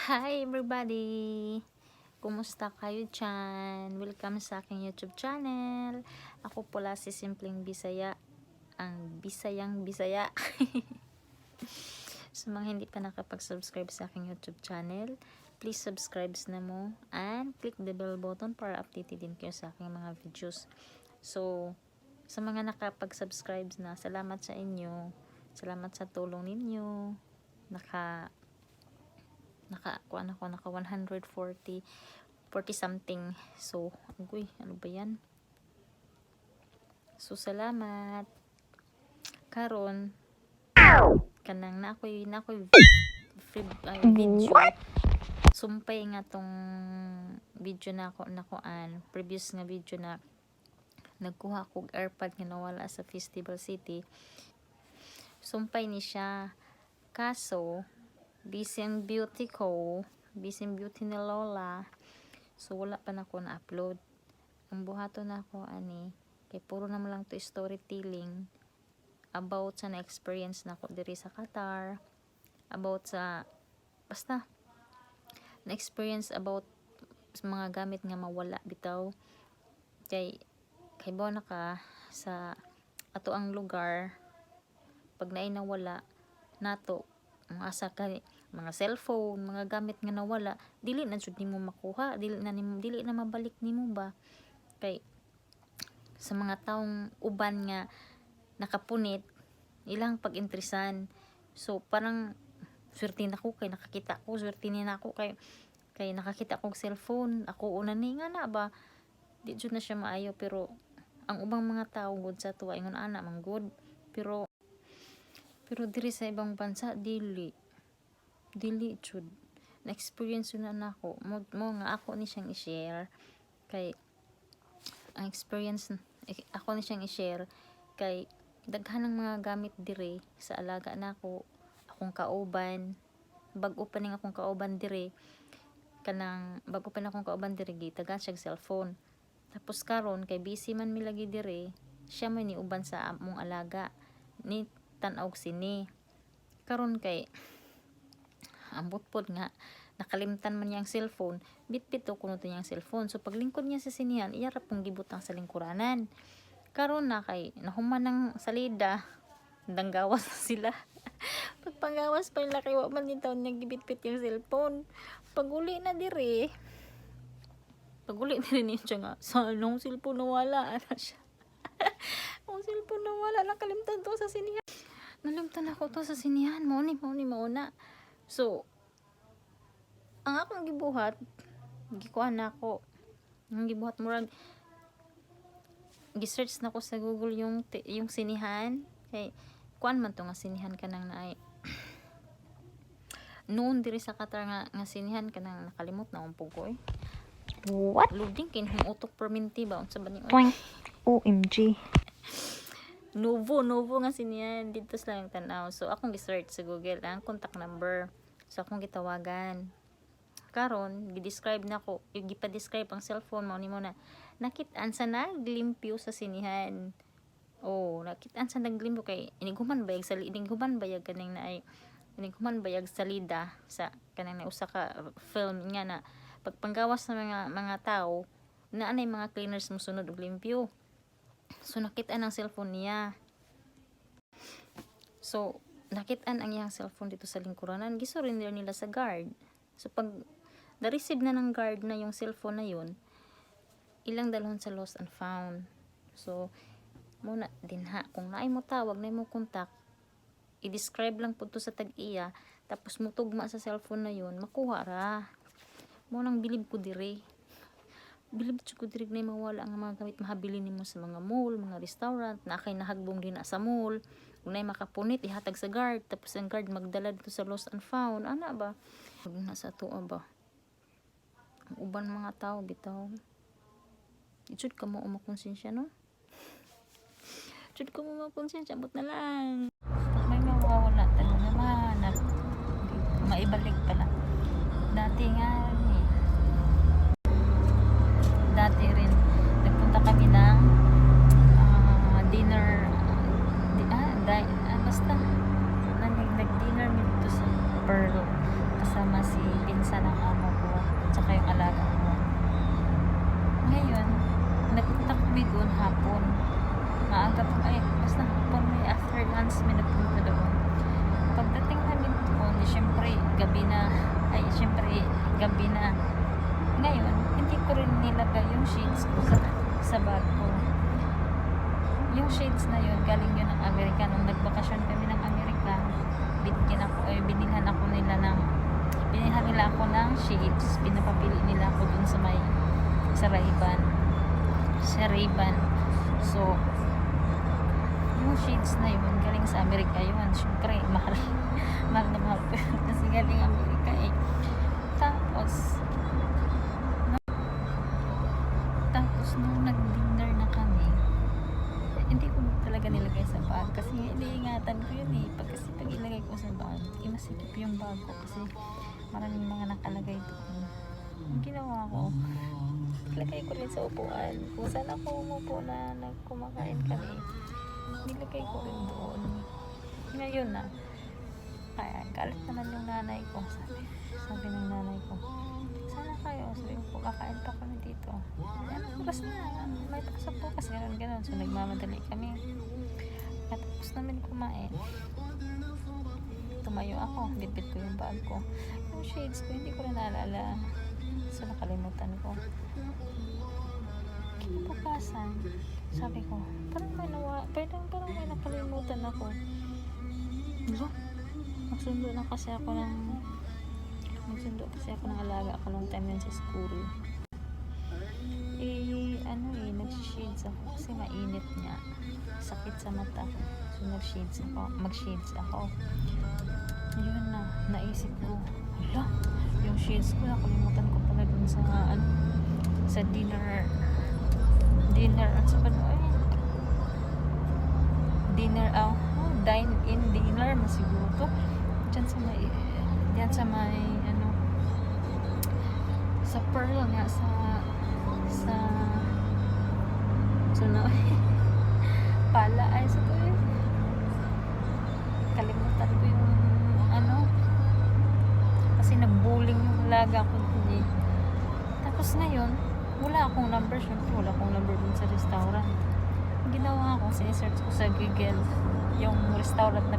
Hi everybody! Kumusta kayo dyan? Welcome sa aking YouTube channel. Ako pala si Simpleng Bisaya, ang Bisayang Bisaya. Sa mga hindi pa nakapag-subscribe sa aking YouTube channel, please subscribe na mo and click the bell button para updated din kayo sa aking mga videos. So, sa mga nakapag-subscribe na, salamat sa inyo. Salamat sa tulong ninyo. Naka 140 something. So, ano ba yan? So, salamat. Karon kanang na ako'y video. Sumpay nga tong video na ako nakuan. Previous nga video na nagkuha kog airpod nga nawala sa Festival City. Sumpay ni siya. Kaso, busy ang beauty ni Lola, so wala pa na ako na-upload. Ang buhato na ako kay puro naman lang to storytelling about sa na-experience na ako diri sa Qatar, about sa basta na-experience about sa mga gamit nga mawala bitaw, kay bawa na ka sa ato ang lugar, pag naay nawala nato asa ka mga cellphone, mga gamit nga nawala, dili na jud nimo makuha, dili na mabalik nimo ba, kay sa mga taong uban nga nakapunit ilang pag-interesan. So parang swerte na ko kay nakakita ko, swerte ni nako kay nakakita kong cellphone, ako una ni nga na ba, di jud na siya maayo. Pero ang ubang mga tao gud sa tuwa ingon ana man good, pero diri sa ibang bansa dili jud na experience na nako mo nga ako ni siyang i-share, kay ang experience ako ni siyang i-share kay daghan ng mga gamit diri sa alaga nako, akong kauban, bag-o pa ning akong kauban diri, gitagan siya cellphone. Tapos karon kay busy man mi lagi diri, siya man ni uban sa among alaga ni tan-og sini. Karon kay ambot pod nga nakalimtan man niya ang cellphone, bitbito kuno to niyang cellphone. So paglingkod niya sa sinihan, iya ra pong gibutang sa lingkuranan. Karon na kay nahuman ng salida, danggawas na sila. Pagpangawas pa nila kay wa man din taon niya gibitbit yung cellphone. Paguli na diri niya nga sa anong cellphone nawala ana siya. Ang cellphone nawala, nakalimtan to sa sinihan. Nalimtan ako to sa sinihan, mauna. So, ang akong gibuhat, gikuha na ako. Ang gibuhat murag, gi-search na ko sa Google yung sinihan. Kay, kuan man to nga sinihan kanang naay. Noon diri sa Qatar nga sinihan kanang nakalimot na umpog ko eh. What? Loading kin hum utok perminti ba unsa ba ni? OMG. Novo nga sinihan dito sa lang tanaw. So akong gi-search sa Google ang contact number. So akong gitawagan. Karon gi-describe nako, gipa-describe ang cellphone mo nimo na nakit-an sa naglimpyo sa sinihan. Oh, nakit-an sa naglimpyo kay iniguman bayag salida sa kanang usa ka film nga na pagpanggawas sa mga tao na anay mga cleaners mo sunod og limpyo. So nakit-an ang cellphone niya. So nakit-an ang iyang cellphone dito sa lingkuranan, gisurrender nila sa guard. So pag na-receive na ng guard na yung cellphone na yun, ilang dalhon sa lost and found. So muna dinha kung naay mo tawag, naay mo contact, i-describe lang po to sa tag-iya, tapos mutugma sa cellphone na yun, makuha ra. Mo nang bilib ko diri na mawala ang mga gamit mahabili nimo sa mga mall, mga restaurant, na kay nahagbong din na sa mall. Kung naay makapunit, ihatag sa guard, tapos ang guard magdala dito sa lost and found. Ana ba? Nasa tuwa ba? Ang uban mga tao bitaw. Itsud ka mo umakonsensya, no? Itsud ka mo umakonsensya, but na lang. May mawawala talo naman. Maibalik pala. Dati rin nagpunta kami ng dinner, basta nag-dinner dito sa Pearl kasama kasama si pinsan ng amo ko at saka yung alaga ko. Ngayon, nagpunta kami doon hapon. Maaga po, ay, basta hapon may after lunch may nagpunta doon. Pagdating namin doon, syempre gabi na. Ngayon, hindi ko rin nilagay yung shades ko sa bag ko. Yung shades na yun, galing yun ng Amerika. Nung nagbakasyon kami ng Amerika, binilhan nila ako ng shades. Pinapapili nila ako dun sa Ray-Ban. So, yung shades na yun, galing sa Amerika yun. Siyempre, mahal na mahal ko yun kasi galing Amerika eh. Tapos nung nag-dinner na kami, hindi ko talaga nilagay sa bag kasi iniingatan ko yun eh. Pag ilagay ko sa bag, masikip yung bag ko kasi maraming mga nakalagay doon. Ang ginawa ko, nilagay ko rin sa upuan. Kung saan ako umupo na kumakain kami, nilagay ko rin doon. Ngayon na, kaya galit naman yung nanay ko. Sabi ng nanay ko, sana kayo, sabi ko, kakain pa kami dito. Anong oras na? May pasok po kasi gano'n. So nagmamadali kami. Katapos namin kumain. Tumayo ako, bitbit ko yung bag ko. Yung shades ko, hindi ko na naalala. So nakalimutan ko. Kinabukasan, sabi ko, parang may nakalimutan ako. Diba? Magsundo kasi ako ng alaga ako long time yan sa school. Nag-shades ako kasi mainit niya. Sakit sa mata. So mag-shades ako. Yun na, naisip ko, hala, yung shades ko, nakalimutan ko pala dun sa dinner, at sa dine-in dinner, masiguro to. Diyan sa may, sa Pearl nga, pala ay sa to eh. Kalimutan ko yung kasi nag-bowling yung alaga ko dun eh. Tapos ngayon, wala akong number. Syempre, wala akong number dun sa restaurant. Ang ginawa ko, sinesearch ko sa Google yung restaurant na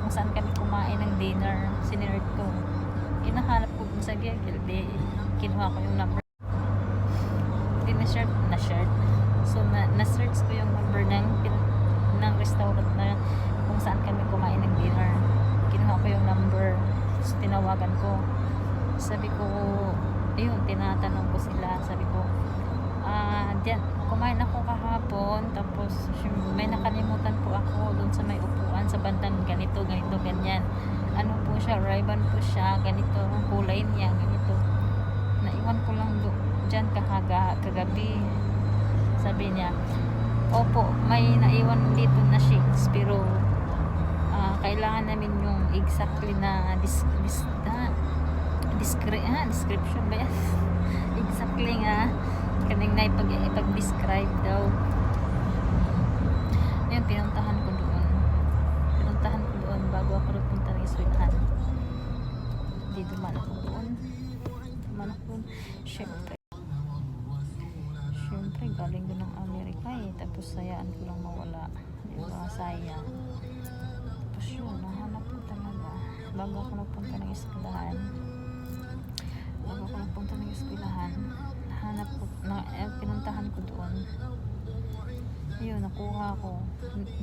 kung saan kami kumain ng dinner. Sinearch ko. Inahanap ko dun sa Google. Kinuha ko yung number. Hindi na-share. So, na-search ko yung number ng restaurant na kung saan kami kumain ng dinner. Kinuha ko yung number. So, tinawagan ko. Sabi ko, ayun, tinatanong ko sila. Sabi ko, diyan, kumain ako kahapon. Tapos, may nakalimutan po ako dun sa may upuan sa bandang ganito, ganyan. Ano po siya, Ray-Ban po siya, ganito, ang kulay niya, ganito. Naiwan ko lang dyan kagabi. Sabi niya, opo, may naiwan dito na shades, pero kailangan namin yung exactly na description ba yan? Exactly nga kaning na ipag-describe daw. Ayun, pinuntahan ko doon bago ako nagpunta ng eskwelahan. Hindi duman ako doon. Syempre galing doon ng Amerika eh. Tapos sayaan ko lang mawala. Diba? Sayang. Tapos yun, nahanap ko talaga. Bago ako nagpunta ng eskwelahan, pinuntahan ko doon. Yun, nakuha ko.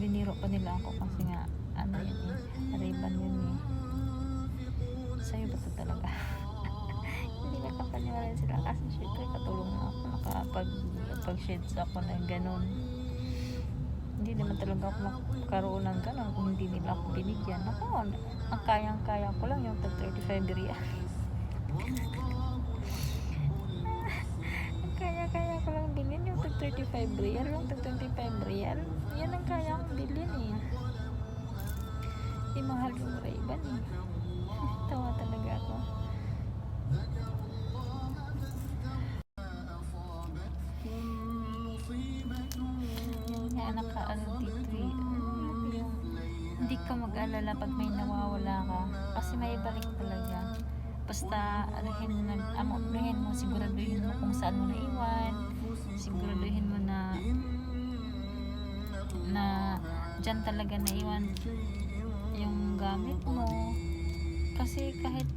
Biniro pa nila ako kasi nga, yun eh, Ray-Ban yun eh. Sa'yo ba ito talaga? Hindi nakapaniwala sila kasi syempre katulong na ako nakapag-shades ako na ganun. Hindi naman talaga ako magkaroon ng ganun kung hindi nila ako binigyan. Ako, ang kayang-kaya ko lang yung 35 real. Kaya ko lang bilhin yung 35 real, yung 25 real. Yan ang kaya kong bilhin eh. Di mahal yung Ray-Ban eh. Tawa talaga ako. Yun nga, dito eh. Hindi ka mag-alala pag may nawawala ka. Kasi may balik talaga. basta anuhin mo, siguraduhin mo kung saan mo naiwan, siguraduhin mo na dyan talaga naiwan yung gamit mo. Kasi kahit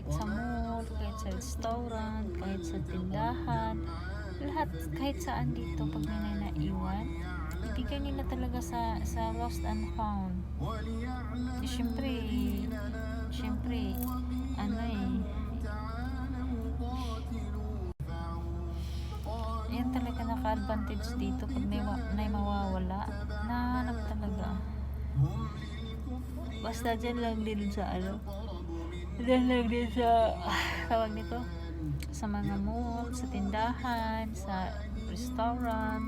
sa mall, kahit sa restaurant, kahit sa tindahan, lahat, kahit saan dito, pag may naiwan, ibigay nila talaga sa lost and found. Siyempre ano yan talaga naka-advantage dito. Pag may mawawala, nahanap talaga. Basta dyan lang din sa tawag nito, sa mga mall, sa tindahan, sa restaurant.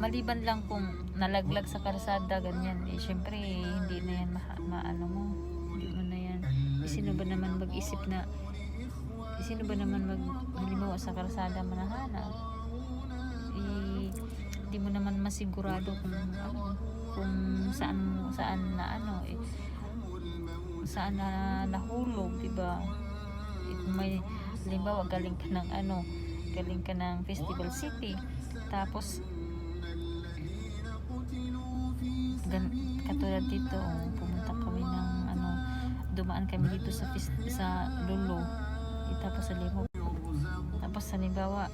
Maliban lang kung nalaglag sa karsada, ganyan, syempre hindi na yan maano mo, hindi mo na yan. Sino ba naman halimbawa sa karsada manahanap, hindi mo naman masigurado kung saan na nahulog, diba? Kung may halimbawa galing ka ng Festival City, tapos katulad dito, pumunta kami ng dumaan kami dito sa Lulu, tapos halimbawa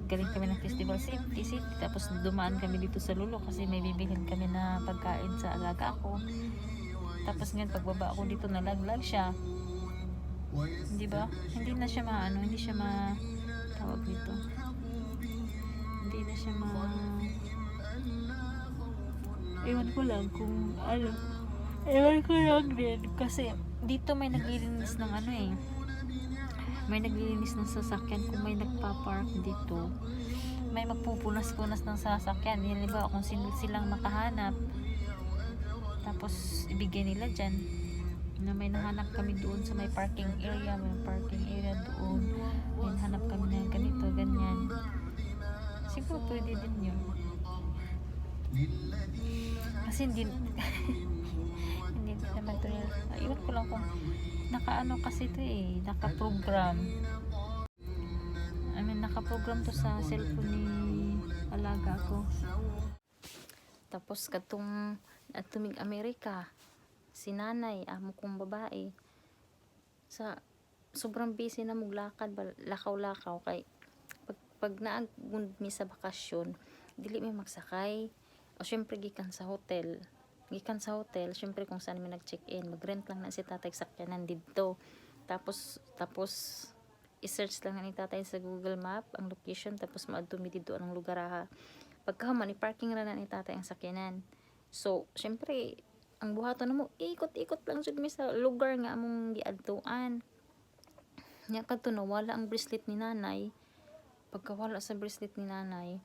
galing kami ng Festival City, tapos dumaan kami dito sa Lulu kasi may bibilhin kami na pagkain sa alaga ko. Tapos ngayon pagbaba ako dito, nalaglag siya, di ba? Hindi na siya tawag dito, hindi na siya ewan ko lang din kasi dito may naglilinis ng may naglilinis ng sasakyan. Kung may nagpa-park dito, may magpupunas-punas ng sasakyan. Halimbawa kung silang makahanap, tapos ibigay nila dyan na may nahanap kami doon sa may parking area doon, may nahanap kami na ganito, ganyan. Siguro pwede din yun kasi hindi naman to iwan ko lang kung kasi ito nakaprogram to sa cellphone ni alaga ko. Tapos katong tumig Amerika, si nanay, amo kong babae, sa sobrang busy na muglakad, lakaw-lakaw, kay pag naagund mi sa bakasyon, dili mi magsakay, o syempre gikan sa hotel, syempre kung saan mi nag-check-in, mag-rent lang na si tatay sakyanan dito. Tapos i-search lang ni tatay sa Google Map ang location, tapos maadto mi dito anong lugar ha. Pagkahuman i-parking ra na ni tatay ang sakyanan. So syempre ang buhaton namo, ikot-ikot lang jud mi sa lugar nga among giadtuan. Nya kadto nawala ang bracelet ni nanay. Pagkawala sa bracelet ni nanay,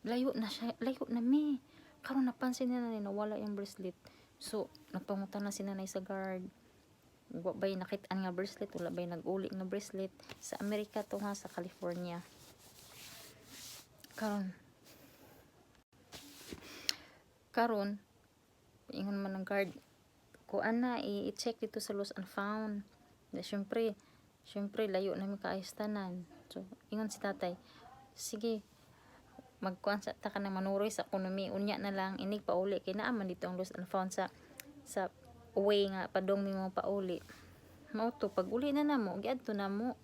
layo na mi. Karon napansin na nawala yung bracelet. So nagpangutan na si nanay sa guard. Wa bay nakit-an nga bracelet, wala bay nag-uli nga bracelet. Sa Amerika to ha, sa California. Karon ingon man ng guard, kuan na i-check dito sa lost and found. Syempre layo na mi kaayistanan. So ingon si tatay, sige magkuan sa ta ka na manuroy sa ekonomi, unya na lang inig pauli kay naa man dito ang lost and found sa way nga padong mi mo pauli. Mao to pag uli na namo giadto namo.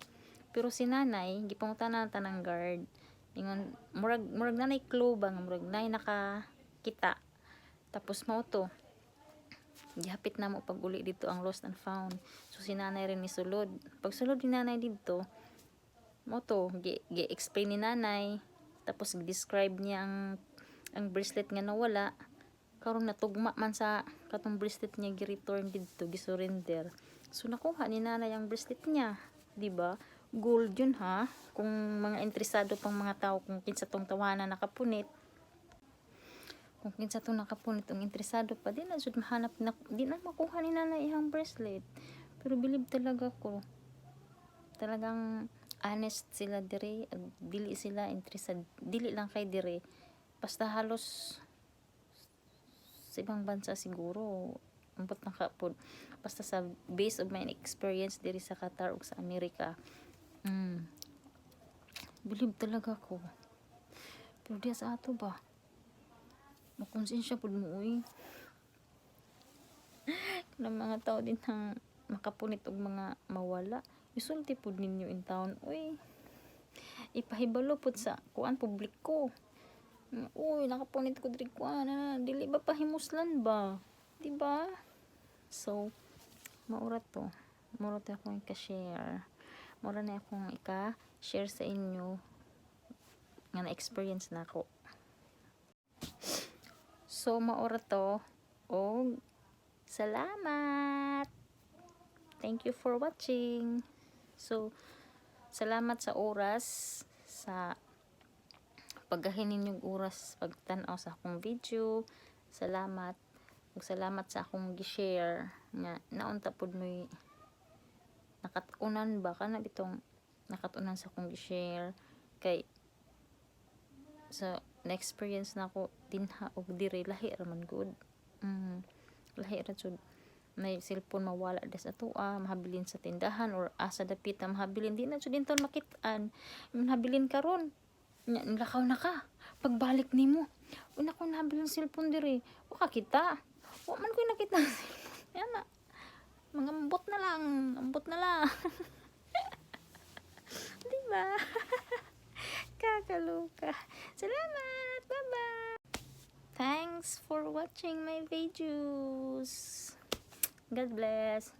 Pero si nanay gipangutanan ta ng guard, ingon murag nanay clue bang murag nay nakakita. Tapos mao to gihapit namo pag uli dito ang lost and found. So si nanay rin ni sulod. Pag sulod ni nanay dito, mao to gi-explain ni nanay, tapos describe niya ang bracelet nga nawala. Karong natugma man sa katong bracelet niya gi-return dito, gi-surrender. So nakuha ni nanay ang bracelet niya, di ba? Gold yun ha. Kung mga interesado pang mga tao kung kinsa tong tawanan nakapunit, kung kinsa tong nakapunit ang interesado pa, di na jud mahanap na, di na makuha ni nanay ang bracelet. Pero believe talaga ko, talagang honest sila dire, dili sila interested, dili lang kay dire, basta halos sa ibang bansa siguro ambot na kapod basta sa base of my experience diri sa Qatar ug sa Amerika. Believe talaga ko. Pero di sa ato ba? Makonsensya pud mo uy. Ng mga tao din nang makapunit og mga mawala. Isulti pud ninyo in town. Uy, ipahibalo pud sa kuan publiko. Uy, nakapunit ko diri kuan. Dili ba pahimuslan ba? Di ba? So, maura to. Maura to akong ika-share. Maura na akong ika-share sa inyo nga na-experience na ako. So, maura to. O, salamat! Thank you for watching. So, salamat sa oras, sa paggahin ninyong oras pagtan-aw sa akong video. Salamat. Ug salamat sa akong gi-share nga naunta pud mo'y nakatunan ba kana bitong nakatunan sa akong gi-share kay sa na-experience na ako dinha og diri lahi ra man good. Lahi ra jud. May cellphone mawala des atoa, mahabilin sa tindahan or asa dapit na mahabilin di na jud dinton makit-an. Mahabilin karon. Nya nilakaw na ka. Pagbalik nimo, una ko nahabilin cellphone diri. Wa ka kita. Wa man ko nakita ang cellphone. Yan na. Mga ambot na lang. Ambot na lang. Diba? Kakaloka. Salamat. Bye-bye. Thanks for watching my videos. God bless.